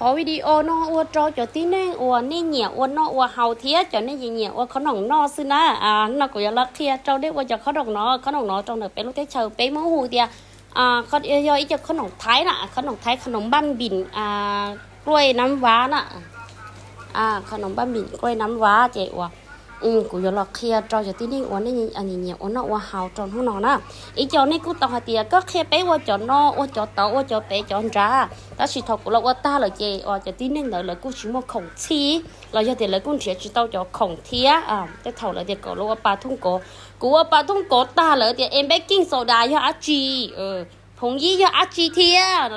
Qhov video no ua rau cov tib neeg uas nej nyiam ua noj ua haus thiab cov nej nyiam ua khob noom noj xwb na. No kuv yuav los qhia rau nej ua cov khob noom no, khob noom no rau ntawm peb lub teb chaws peb muab hu tias yog ib co khob noom Thaib na, khob noom Thaib, khob noom npaj npim, kluaj nab vav na, khob noom npaj npim kluaj nab vav ces uas kuv yuav los qhia rau cov tib neeg uas nej nyiam ua noj ua haus rau hnub no na. Ib co nej kuj tau hais tias koj qhia peb ua cov no, ua cov tod, ua cov pem cov nrad, tab sis thaum kuv los ua tag lawm ces cov tib neeg ntawd lawv kuj tsis muaj khoom txhij, los yog tias lawv kuj nrhiav tsis tau cov khoom thiab. Tej thaum lawv tias kom lawv ua pas thooj kov, kuv ua pas thooj kov tag lawv tias es baking soda yog dab tsi, phoov yib yog dab tsi thiab no.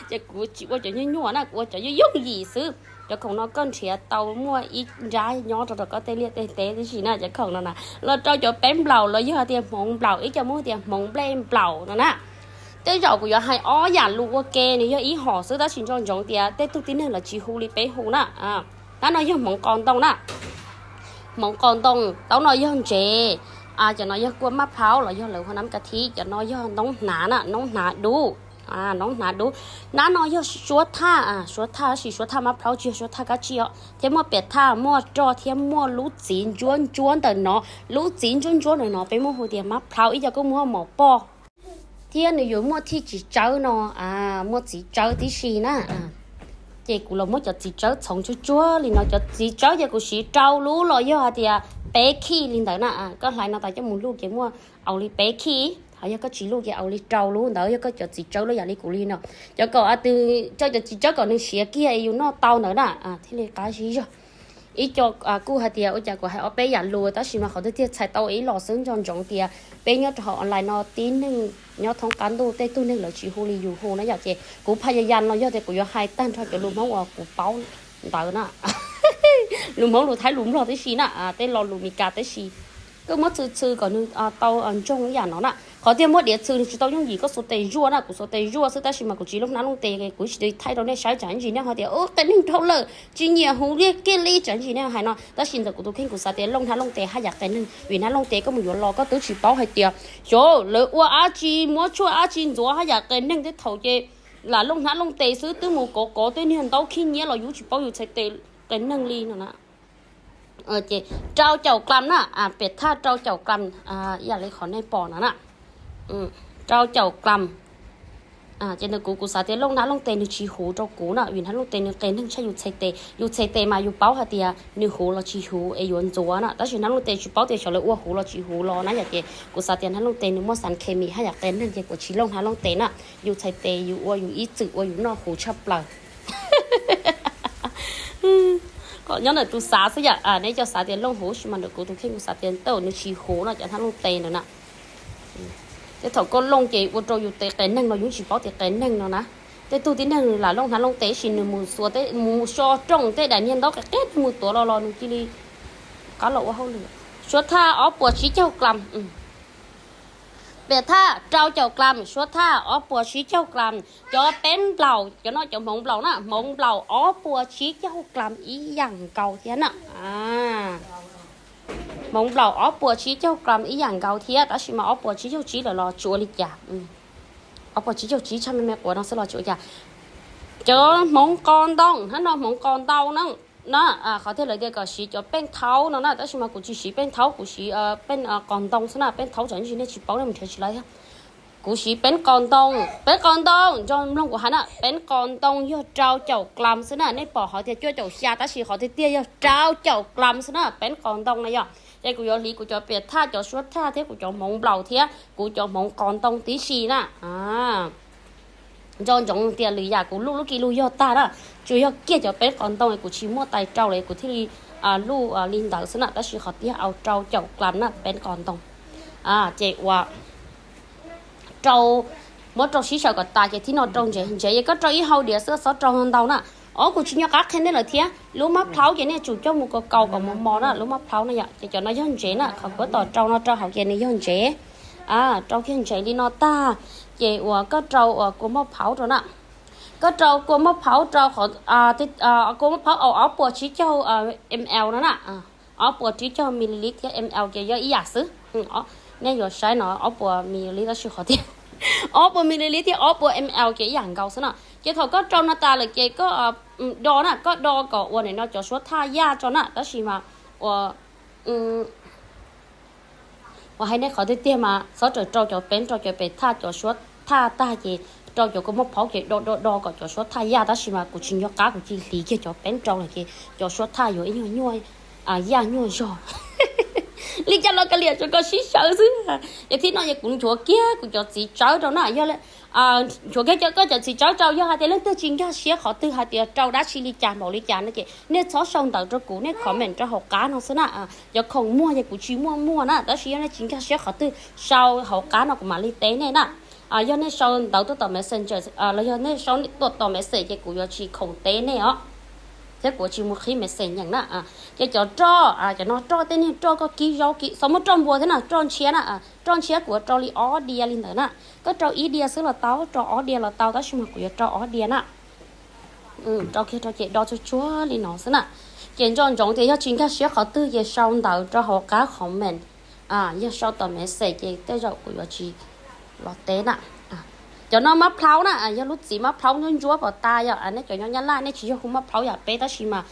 Ces kuv tsis ua cov nyuaj nyuaj na, kuv ua cov yooj yooj yim xwb. Cov khoom no koj nrhiav tau muaj ib nrab nyob rau rau koj tej liaj tej teb tib si na. Cov khoom no na los rau cov peb nplaum los yog tias hmoov nplaum, ib co muab tias hmoov nplej nplaum no na. Tej zaum kuv yuav hais ob yam lus ua ke, nws yog ib hom xwb tab sis nco ntsoov tias tej tug tib neeg lawv tsis hu li peb hu na. Hnab no yog hmoov qos ntoo na, hmoov qos ntoo. Taub no yog ntsev, cov no yog kua maj plhaub los yog lawv hu nab ka thib, cov no yog noob hnav na, noob hnav dub, noob hnav dub. Hnab no yog suab thaj, suab thaj tab sis suab thaj maj plhaub tsis yog suab thaj kab tsij os, thiab muaj piam thaj, muaj roj thiab muaj lub txiv ntsuab ntsuab ntawm no. Lub txiv ntsuab ntsuab ntawm no peb muab hu tias maj plhaub, ib co kuj muaj mom poj thiab nws yuav muaj thij txiv tsawb no, muaj txiv tsawb tib si na. Ces kuv los muab cov txiv tsawb txhoov tsuag tsuag li no. Cov txiv tsawb ces kuv siv rau lub los yog hais tias peb khij li ntawd na. Koj hlais no tas coj mus luj ces muaj au li peb khij, ho yog koj tsis luj ces au li rau lub ntawd, yog koj cov txiv tsawb loj yam li kuv li no. Cov kom a tw, coj cov txiv tsawb kom nws siav kiag es yus noj tau ntawd na thiaj li qab zib zog. Ib co kuj hais tias ua cas kuv hais ob peb yam lus, tab sis mas qhov tiag tiag txhais tau ib los xwb, nco ntsoov tias peb nyob rau hauv online no tib neeg nyob thoob qab ntuj tej tug neeg lawv tsis hu li yus hu na yom. Ces kuv phaj ya ya no yog tias kuv yuav hais tag nrho cov lus Hmoob uas kuv paub ntawd na, lus Hmoob lus Thaib lus Nplog tib si na, tej lo lus Meskas tib si. Koj muab txhw txhw kom nws tau ntsoog ib yam no na. Qhov tiag muab diav txhw nws tsis tau yooj yim, koj xuas tes zuaj na, kuv xuas tes zuaj xwb tab sis mas kuv tsis looj hnab looj tes, kuv tsis thaij rau nej saib tsam ntsis nej ho tias ua qe neeg dhau lawm tsis nyiam hu li kiag li tsam ntsis nej hais no. Tab sis ntawm kuv tus kheej kuv xav tias looj hnab looj tes haj yam qe neeg, vim hnab looj tes koj mus yuav los koj twb tsis paub hais tias xyov lawv ua dab tsi, muab tshuaj dab tsi ntxuav haj yam qe neeg. Tej thaum ces lam looj hnab looj tes xwb twb mus kov kov tej niag ntaub khib nyiab los yus tsis paub yus txhais tes qe neeg li no na. Ces rau caum klam na, piam thaj rau caum klam, ib yam li qhov nej pom no na, rau caum klam. Ces ntawm kuv kuv xav tias looj hnab looj tes nws tsis huv rau kuv na, vim hnab looj tes nws qe neeg tshaj yus txhais tes. Yus txhais tes mas yus paub hais tias nws huv los tsis huv es yuav ntxuav na, tab sis hnab looj tes tsis paub tias xyov lawv ua huv los tsis huv los na yom. Ces kuv xav tias hnab looj tes nws muaj xav khe mis haj yam qe neeg ces kuv tsis looj hnab looj tes na. Yus txhais tes yus ua yus ib txwm ua yus noj huv tshaj plaws. Nyob ntawm tus xav xwb yom, nej cov xav tias looj huv sis mas ntawm kuv tus kheej kuv xav tias tej zaum nws tsis huv no cov hnab looj tes ntawd na. Tej thaum koj looj ces ua rau yus tes qe neeg no yus tsis paub tias qe neeg no na. Tej tug tib neeg lam looj hnab looj tes sis nws mus xuas, mus so rooj tej daim niag ntaub qe qe mus tuav los los nws cia li qab los ua hauj lwm. Suab thaj ob puas tsib caug klam. Piam thaj rau caum klam, suab thaj ob puas tsib caug klam. Cov peb nplaum, cov no cov hmoov nplaum na, hmoov nplaum ob puas tsib caug klam ib yam nkaus thiab na. Hmoov nplaum ob puas tsib caug klam ib yam nkaus thiab, tab sis mas ob puas tsib caug tsib lawm los tsis ua li cas. Ob puas tsib caug tsib tshaj me me quav no xwb los tsis ua cas. Cov hmoov qos ntoo, hnab no hmoov qos ntoo na. Na, qhov tiag lawv tias kom siv cov peej thaub no na, tab sis mas kuv tsis siv peej thaub, kuv siv peej qos ntoo xwb na. Peej thaub tsam ntsis nej tsis paub nej mus nrhiav tsis tau thiab. Kuv siv peeb qos ntoo, peeb qos ntoo nco mloog kuv hais na, peeb qos ntoo yog rau caum klam xwb na. Nej pom hov tias cuaj caum xya tab sis qhov tiag tiag yog rau caum klam xwb na, peeb qos ntoo na yom. Ces kuv yuav hliv kuv cov piam thaj, cov suab thaj thiab kuv cov hmoov nplaum thiab kuv cov hmoov qos ntoo tib si na. Nco ntsoov tias lwm yam kuv luj lub ki lus yog tag na, tsuas yog kiag cov peeb qos ntoo kuv tsis muaj tais rau lawm kuv thiaj li luj li ntawd xwb na, tab sis qhov tiag au rau caum klam na peeb qos ntoo. Ces ua rau, muab rau sib xyaw kom tas ces thib no rau ntsev, ntsev es koj rau ib hau diav xwb txhob rau ntau na. Os kuv tsis nco qab qhia nej lawm thiab, lub mab plhaub ces nej tsum coj mus kaus kaus kom mos mos na, lub mab plhaub na yom. Ces cov no yog ntsev na, qhov kuv tab tom rau no rau hauv ces nws yog ntsev. Rau kiag ntsev li no tag, ces uas koj rau uas kua maj plhaub rau na. Koj rau kua maj plhaub rau, kua maj plhaub ob puas tsib caug ml no na. Ob puas tsib caug mililitr thiab ml ces yog ib yam xwb. Nej yuav saib no ob puas mililitr tab sis qhov tiag, ob puas mililitr thiab ob puas ml ces ib yam nkaus xwb no. Ces thaum koj rau no tas lawm ces koj do na, koj do kom ua nim no cov suab thaj yaj tso na, tab sis mas ua uas hais nej qhov tiag tiag mas txhob raws rau cov peeb, rau cov pem thaj, cov suab thaj tag ces rau cov kua muaj phaub ces do do do kom cov suab thaj yaj, tab sis mas kuv tsis nco qab kuv cia li hliv kiag cov peeb rau lawm ces cov suab thaj yuav ib nyuag nyuaj yaj nyuaj zog. Li cas los kav liam rau koj sib sawv xwb. Ces thib no yog kuv nchuav kiag kuv cov txiv tsawb rau na, yog nchuav kiag koj cov txiv tsawb rau, yog hais tias leej twg tsis nkag siab qhov twg hais tias rau dab tsi li cas npaum li cas no ces nej txhob sau ntawv rau kuv, nej comment rau hauv qab no xwb na. Cov khoom muag ces kuv tsis muaj muag na, tab sis yog nej tsis nkag siab qhov twg sau hauv qab no kuv mam li teb nej na. Yog nej sau ntawv tuaj tom Messenger los yog nej sau tuaj tom message ces kuv yuav tsis khoom teb nej os, thiab kuv yuav tsis mus qhib message nyeem na. Ces cov roj, cov no roj, tej niag roj koj kib zaub kib, xav muab roj npua thiab na, roj ntshiab na, roj ntshiab kuv yuav rau li ob diav li ntawd na. Koj rau ib diav xwb los tau, rau ob diav los tau, tab sis mas kuv yuav rau ob diav na. Rau kiag rau ces do tsuag tsuag li no xwb na. Ces nco ntsoov tias yog tsis nkag siab qhov twg ces sau ntawv rau hauv qab comment, yog sau tom message ces tej zaum kuv yuav tsis los teb na. Cov no mab plhaub na, yog lub txiv mab plhaub ntsuab ntsuab pom tas yom, nej cov nyob Nyab Laj nej tsis yog hu mab plhaub yam peb tab sis mas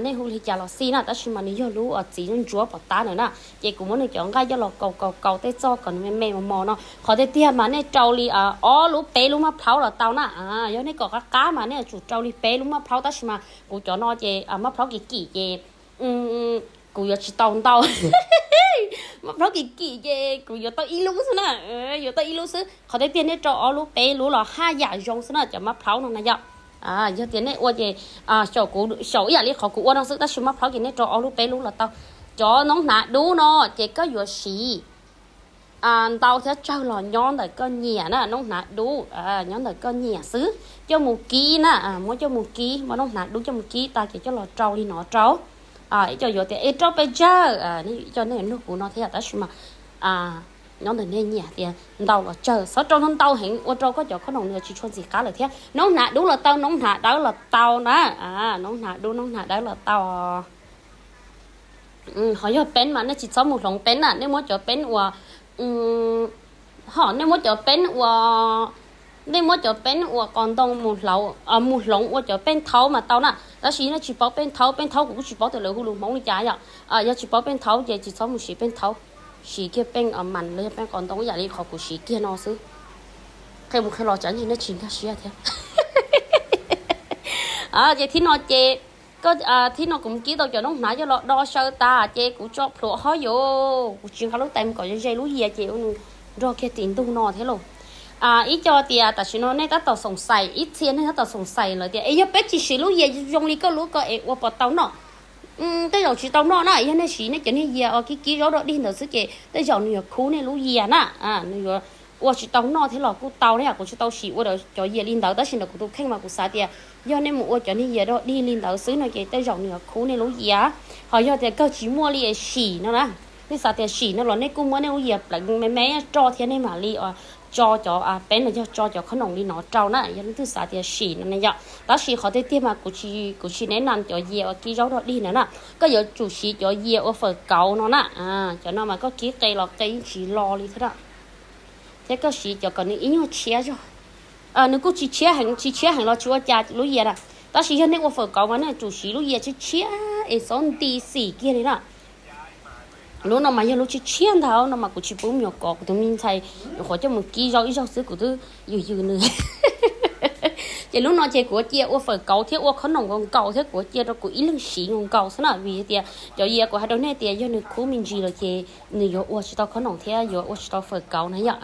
nej hu li cas los xij na, tab sis mas nws yog lub txiv ntsuab ntsuab pom tas ntawd na. Ces kuv muab nws cov nqaij coj los kaus kaus kaus tej txoj kom nws me me mos mos no, qhov tiag tiag mas nej rau li ob lub peb lub mab plhaub los tau na. Yog nej kom qab qab mas nej yuav tsum rau li peb lub mab plhaub, tab sis mas kuv cov no ces mab plhaub kim kim ces kuv yuav tsis tau ntau. Mab plhaub kim kim ces kuv yuav tau ib lub xwb na, yuav tau ib lub xwb. Qhov tiag tiag nej rau ob lub peb lub los haj yam zoo xwb na cov mab plhaub no na yom. Yog tias nej ua ces xyaum kuv, xyaum ib yam li qhov kuv ua no xwb, tab sis mab plhaub ces nej rau ob lub peb lub los tau. Cov noob hnav dub no ces koj yuav siv ntau thiab tsawg los nyob ntawm koj nyiam na, noob hnav dub nyob ntawm koj nyiam xwb. Coj mus kib na, muab coj mus kib, muab noob hnav dub coj mus kib tas ces coj los rau li no rau. Ib co yuav tias es rau pes tsawg, ib co nej nug kuv no thiab tab sis mas nyob ntawm nej nyiam tias ntau los tsawg, txhob rau ntau heev ua rau koj cov khob noom nws tsis tshua ntxim qab lawm thiab. Noob hnav dub los tau, noob hnav dawb los tau na, noob hnav dub noob hnav dawb los tau. Ho yog peeb mas nej tsis txhob mus hloov peeb na, nej muab cov peeb uas, ho nej muab cov peeb ua, nej muab cov peeb ua qos ntoo mus hloov ua cov peej thaub mas tau na. Tab sis nej tsis paub peej thaub, peej thaub kuv kuj tsis paub tias lawv hu lus Hmoob li cas yom. Yog tsis paub peej thaub ces tsis txhob mus siv peej thaub, siv kiag peej mas los yog peej qos ntoo ib yam li qhov kuv siv kiag no xwb. Qhia mus qhia los tsam ntsis nej tsis nkag siab thiab. Ces thib no ces, thib no kuv mus kib tau cov noob hnav coj los do xyaw tas ces kuv tso plhuav hov yuav, kuv tsis nqa lub tais mus kom ze ze lub yias ces ua nws nrog kiag tim ntug no thiab lauj. Ib co tias tam sim no nej tab tom xoom xais, ib txhia nej tab tom xoom xais lawm tias es yog peb tsis siv lub yias zoo li koj lub ko es ua puas tau noj? Tej zaum tsis tau noj na, yog nej siv nej cov niag yias uas kib kib zaub dog dig ntawd xwb ces tej zaum nws yuav khub nej lub yias na, nws yuav ua tsis tau noj thiab los kuj tau na yom. Kuv tsis tau siv ua cov yias li ntawd tab sis ntawm kuv tus kheej mas kuv xav tias yog nej mus ua cov niag yias dog dig li ntawd xwb no ces tej zaum nws yuav khub nej lub yias. Ho yog tias kawg tsis muaj li sim no na, nej xav tias sim no los nej kuj muab nej lub yias pleev me me roj thiab nej mam li tso cov peeb los yog tso cov khob noom li no rau na, yog leej twg xav tias sim no na yom. Tab sis qhov tiag tiag mas kuv tsis, kuv tsis neb nas cov yias uas kib zaub dog dig ntawd na, koj yuav tsum siv cov yias ua fawm kauv no na. Cov no mas koj kib qe los qe yeej tsis lo li thiab na. Thiab koj siv cov kom nws ib nyuag tshiab zog, nws kuj tsis tshiab heev, tsis tshiab heev los tsis ua cas lub yias na. Tab sis yog nej ua fawm kauv mas nej yuav tsum siv lub yias tshiab tshiab es txhob nti xim kiag li na. Lub no mas yog lub tshiab tshiab ntag no mas kuv tsis pub me nyuam kov, kuv tus me ntxhais nyuam qhuav coj mus kib zaub ib zaug xwb kuv twb yws yws nws. Ces lub no ces kuv cia ua fawm kauv thiab ua khob noom nkaus nkaus thiab kuv cia rau kuv ib leeg siv nkaus nkaus xwb na, vim tias cov yias kuv hais rau nej tias yog nws khub me ntsis lawm ces nws yuav ua tsis tau khob noom thiab yuav ua tsis tau fawm kauv na yom.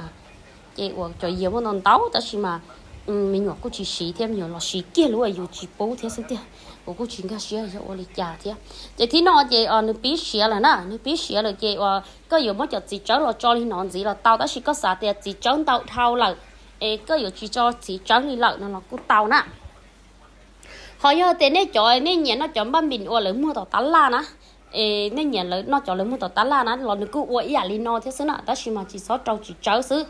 Ces uas cov yias muaj ntau ntau tab sis mas me nyuam kuj tsis siv thiab, me nyuam los siv kiag lub uas yus tsis pub thiab xwb tiag. Kuv kuj tsis nkag siab yog ua li cas thiab. Ces thib no ces nws pib siav lawm na, nws pib siav lawm ces uas koj yuav muab cov txiv tsawb los tso li no ntxiv los tau, tab sis koj xav tias txiv tsawb ntau dhau lawm es koj yuav tsis tso txiv tsawb li lawm no los kuj tau na. Ho yog tias nej cov, nej nyiam noj cov npaj npis uas lawv muag tom tab laj na, es nej nyiam lawv noj cov lawv muag tom tab laj na los nws kuj ua ib yam li no thiab xwb na, tab sis mas tsis txhob rau txiv tsawb xwb.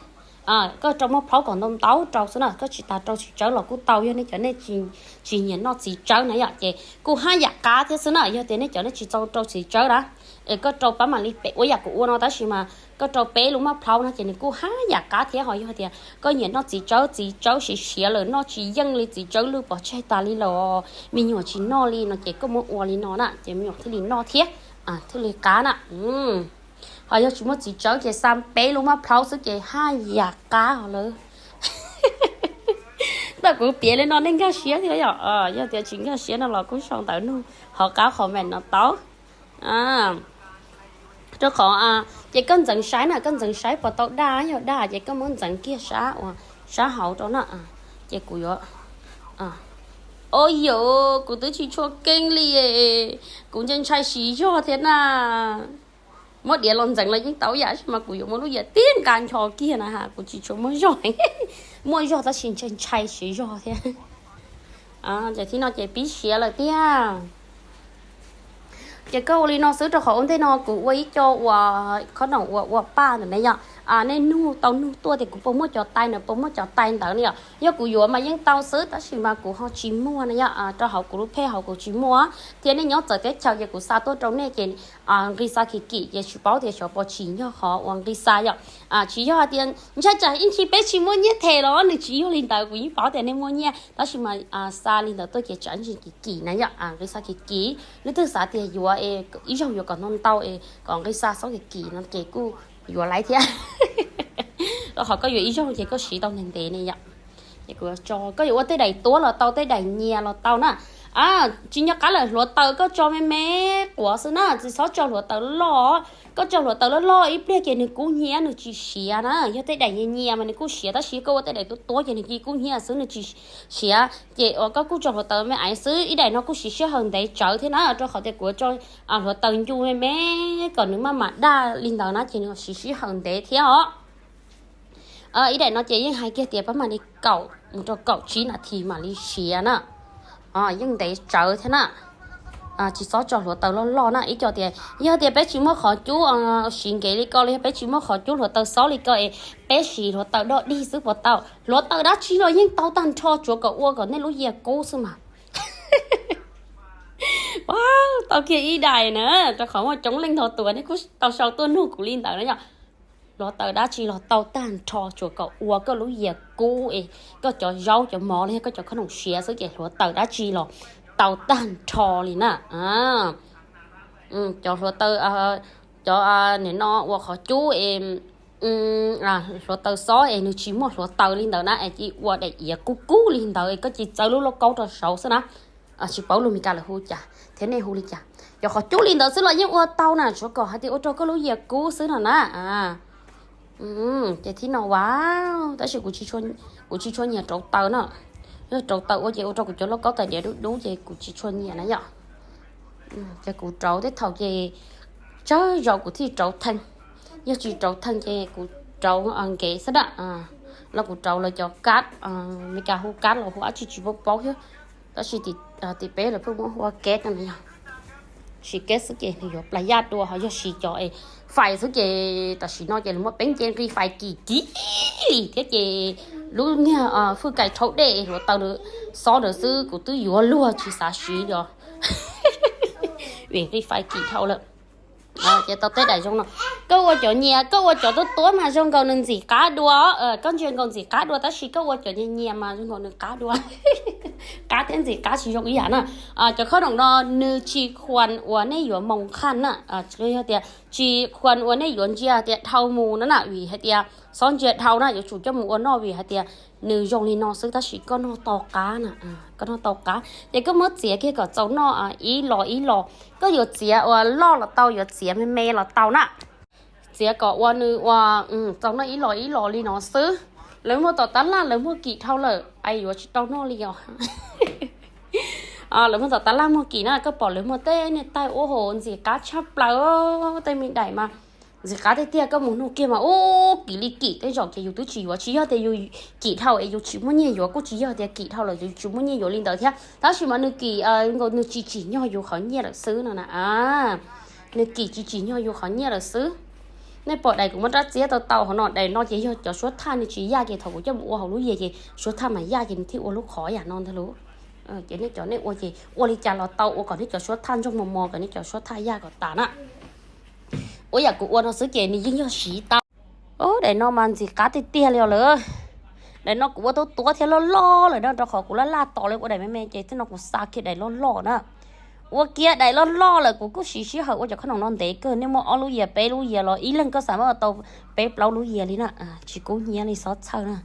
Koj rau maj plhaub kom ntau ntau rau xwb na, koj tsis tas rau txiv tsawb los kuj tau, yog nej cov nej tsis nyiam noj txiv tsawb na yom, ces kuj haj yam qab thiab xwb na. Yog tias nej cov nej tsis tau rau txiv tsawb na, es koj rau pab mam li peb, ua yam kuv ua no tab sis mas koj rau peb lub maj plhaub no ces nws kuj haj yam qab thiab. Ho yog tias koj nyiam noj txiv tsawb, txiv tsawb siav siav lawm noj tsis yeej li, txiv tsawb lwj pov tseg tas li los me nyuam tsis noj li no ces koj muab ua li no na ces me nyuam thiaj li noj thiab, thiaj li qab na. Ho yog tsis muaj txiv tsawb ces xa peb lub maj plhaub xwb ces haj yam qab ho lawm. Ntawm kuv piav li no nej nkag siab thiab yom? Yog tias tsis nkag siab no los kuj sau ntawv nug hauv qab comment no tau. Rau qhov ces koj ntxeev saib na, koj ntxeev saib puas tau daj, yog daj ces koj muab ntxeev kiag sab uas sab hauv rau na. Ces kuv yuav, o yam, kuv twb tsis tshua keej li, kuv ntshai ntshai siv zog thiab na. Muab diav los ntxeev los yeej tau yam, tab sis mas kuv yuav muab lub diav tib nqa ncho kiag na ha, kuv tsis tshua muaj zog. Muaj zog tab sis ntshai ntshai siv zog thiab. Ces thib no ces pib siav lawm tiag. Ces koj ua li no xwb rau qhov ua ntej no kuv ua ib co uas khob noom uas ua paj ntawm ne yom. Nej nug tau nug tuaj tias kuv puas muaj cov tais ntawd, puas muaj cov tais ntawd ne yom. Yog kuv yuav mas yeej tau xwb tab sis mas kuv ho tsis muaj na yom, rau hauv kuv lub phej hauv kuv tsis muaj. Thiab nej nyob txawv teb chaws ces kuv xa tuaj rau nej ces nqis xa kim kim ces tsis paub tias xyov puas tsim nyog qhov uas nqis xa yom. Tsis yog hais tias ntshai tsam ib ntsis peb tsis muaj nyiaj them los nws tsis yog li ntawd, kuv yeej paub tias nej muaj nyiaj tab sis mas xa li ntawd tuaj ces tsam ib ntsis kim kim na yom, nqis xa kim kim. Leej twg xav tias yuav ib zaug yuav kom ntau ntau es kom nqis xa xob kim kim no ces kuj yuav laiv thiab. Rau qhov koj yuav ib zaug ces koj siv tau ntev ntev ne yom. Ces kuv tso, koj yuav ua tej daim tuab los tau, tej daim nyias los tau na. Tsis nco qab lawm, hluav taws koj tso me me quav xwb na, tsis txhob tso hluav taws loj. Koj tso hluav taws loj loj ib pliag ces nws kub hnyiab nws tsis siav na. Yog tej daim nyias nyias mas nws kuj siav tab sis koj ua tej daim tuab tuab ces nws cia kub hnyiab xwb nws tsis siav. Ces uas koj kuj tso hluav taws me aiv xwb, ib daim no kuj siv sij hawm ntev tsawv thiab na, rau qhov tias kuv tso hluav taws ncu me me kom nws maj mam daj li ntawd na ces nws siv sij hawm ntev thiab os. Ib daim no ces yeej hais kiag tias pab mam li kaum mus rau kaum tsib nas this mam li siav na. Yeej ntev tsawv thiab na. Tsis txhob tso hluav taws loj loj na, ib co tias yog tias peb tsis muaj qhov cub siv nkev li ko los yog peb tsis muaj qhov cub hluav taws xob li ko es peb siv hluav taws dog dig xwb puas tau? Hluav taws dab tsi los yeej tau tag nrho, tsuav kom ua kom nej lub yias kub xwb mas. Ua tau kiag ib daim na, rau qhov muaj coob leej ntau tus nej kuj tau sau tuaj nug kuv li ntawd na yom. Hluav taws dab tsi los tau tag nrho, tsuas kom ua koj lub yias kub es koj cov zaub cov mov los yog koj cov khob noom siav xwb ces hluav taws dab tsi los tau tag nrho li na. Cov hluav taws, cov nim no ua qhov cub es hluav taws xob es nws tsis muaj hluav taws li ntawd na es cia ua daim iav kub kub li ntawd es koj cia txawb lub lauj kaub rau saud xwb na. Tsis paub lus Meskas lawv hu cas thiab nej hu li cas. Cov qhov cub li ntawd xwb los yeej ua tau na, tsuav kom hais tias ua rau koj lub yias kub xwb no na. Ces thib no ua, tab sis kuv tsis tshua nyiam rauv taws na. Yog rauv taws ua ces ua rau kuv cov lauj kaub tais diav dub dub ces kuv tsis tshua nyiam na yom. Ces kuv rauv tej thaum ces tsawg zaus kuv thiaj rauv theej. Yog tsis rauv theej ces kuv rauv nkev xwb na. Los kuv rauv lawv cov kab, Meskas hu kab los hu dab tsi tsis paub paub thiab. Tab sis tim peb lawv pheej muab hu ua kev no yog. Siv kev xwb ces nws yuav plas yaj dua, ho yog siv cov fais xwb ces tam sim no ces lawv muab peb nce nqi fais kim kim li thiab ces lub niag fwj kais rhaub dej hluav taws xob ntawd xwb kuv twb yuav luag tsis xav siv li os. Vim nqi fais kim dhau lawm. Ces tau tej daim zoo no. Koj ua cov nyias, koj ua cov tuab tuab mas zoo nkaus nws ntxim qab dua. Koj ntsia nkaus ntxim qab dua tab sis koj ua cov nyias nyias mas zoo nkaus nws qab dua. Qab thiab ntxim qab tsis zoo ib yam na. Cov khob noom no nws tsis khuam uas nej yuav moos qhaj na. Yog tias tsis khuam uas nej yuav ntsia tias dhau mus no na, vim hais tias xob ntsia dhau na yuav tsum coj mus ua noj vim hais tias nws zoo li no xwb tab sis koj noj tau qab na. Koj noj tau qab ces koj muab txiav kiag kom txaus noj ib los ib los. Koj yuav txiav uas loj los tau, yuav txiav me me los tau na. Txiav kom ua nws ua txaus noj ib los ib los li no xwb. Lawv muag tom tab laj lawv muag kim dhau lawm es yuav tsis tau noj li os. Lawv muag tom tab laj muag kim na, koj pom lawv muag tej niag taig ua hauv ntxim qab tshaj plaws. Tej me daim mas ntxim qab tiag tiag, koj mus nug kiag mas ub kim li kim. Tej zaum ces yus twb tsis yuav, tsis yog tias yus kim dhau es yus tsis muaj nyiaj yuav, kuj tsis yog tias kim dhau lawm yus tsis muaj nyiaj yuav li ntawd thiab, tab sis mas nws kim nkaus nws tsis tsim nyog yus qhov nyiaj lawm xwb no na. Nws kim tsis tsim nyog yus qhov nyiaj lawm xwb. Nej pom daim kuv muab rab txiab tau tau hauv no, daim no ces yog cov suab thaj nws tsis yaj ces thaum kuv coj mus ua hauv lub yias ces suab thaj mas yaj ces nws thiaj ua lub qhov yam no ntag lauj. Ces nej cov nej ua ces ua li cas los tau, ua kom nej cov suab thaj ntsoog mos mos kom nej cov suab thaj yaj kom tas na. Ua yam kuv ua no xwb ces nws yeej yog siv tau. Daim no mas ntxim qab tiag tiag li os lawm. Daim no kuv ua tau tuav thiab loj loj lawm na, rau qhov kuv laj laj tos li ua daim me me ces thaum no kuv xa kiag daim loj loj na. Ua kiag daim loj loj lawm kuv kuj siv sij hawm ua cov khob noom no ntev kawg, nej muaj ob lub yias peb lub yias los ib leeg koj xav muab ua tau peb plaub lub yias li na, tsis kub hnyiab li xob txhawj na.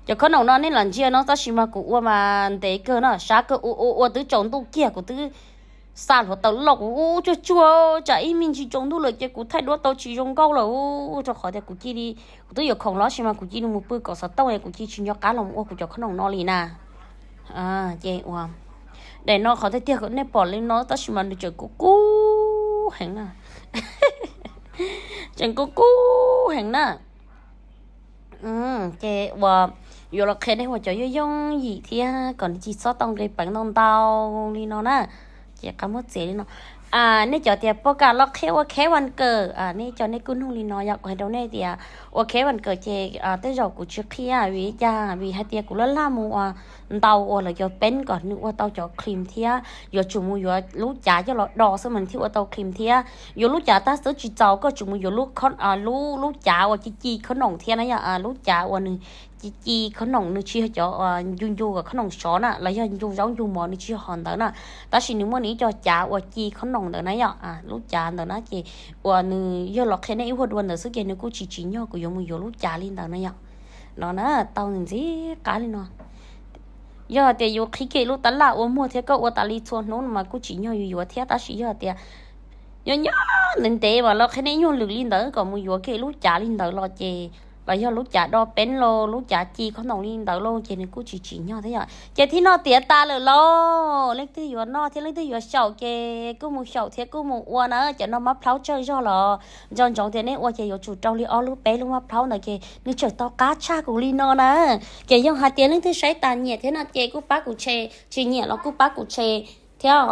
Cov khob noom no nej lam ntsia no tab sis mas kuv ua mas ntev kawg na, sab kawg, ua ua ua twb tsaus ntuj kiag kuv twb xa hluav taws loj kuv ua tsuag tsuag tsam ib me ntsis tsaus ntuj lawm ces kuv thaij duab tau tsis zoo nkauj lawm, rau qhov tias kuv cia li, kuv twb yuav khoom los sis mas kuv cia li mus pw kom xov tooj es kuv cia li tsis nco qab los ua kuv cov khob noom no li na. Ces ua daim no qhov tiag tiag nej pom li no tab sis mas nws tseem kub kub heev na. Tseem kub kub heev na. Ces uas yuav los qhia nej ua cov yooj yooj yim thiab kom nws tsis txhob tau nqi peev ntau ntau li no na. Ces qab muab txiav li no. Nej cov tias puas kam los qhia ua kheb vas kawm, nej cov nej kuj nug li no yog kuv hais rau nej tias ua kheb vas kawm ces tej zaum kuv tsis qhia vim li cas, vim hais tias kuv laj laj mus ua ntau ua lawv cov peeb kom nws ua tau cov cream thiab yuav tsum mus yuav lub cav coj los do xwb mas nws thiaj ua tau cream thiab. Yuav lub cav tag xwb tsis txaus, koj tsum mus yuav lub, lub cav uas ci ci khob noom thiab na yom, lub cav uas nws ci ci khob noom, nws tsis yog cov ncu ncu khob noom sov na los yog ncu zaub ncu mov, nws tsis yog hom ntawd na. Tab sis nws muaj nws ib co cav uas ci khob noom ntawd na yom, lub cav ntawd na ces uas nws yog los qhia nej ib huaj dua ntawd xwb ces nws kuj tsis tsim nyog kuv yuav mus yuav lub cav li ntawd na yom. No na, tau ntxim qab li no. Yog hais tias yus qhib kiag lub tab laj ua muag thiab koj ua tas li txhua hnub no mas kuj tsim nyog yus yuav thiab, tab sis yog hais tias nyob nyob ntev ntev mas los qhia nej nyuag lwm li ntawd kom mus yuav kiag lub cav li ntawd los ces, los yog lub cav do peeb los lub cav ci khob noom li ntawd los ces nws kuj tsis tsim nyog thiab yom. Ces thib no tiav tas lawm los leej twg yuav noj thiab leej twg yuav xyaum ces kuj mus xyaum thiab kuj mus ua na. Cov no mab plhaub tsawg zog los nco ntsoov tias nej ua ces yuav tsum rau li ob lub peb lub mab plhaub ntawd ces nws tseem tau qab tshaj kuv li no na. Ces yog hais tias leej twg saib tas nyiam thiab no ces kuj pab kuv share, tsis nyiam los kuj pab kuv share thiab.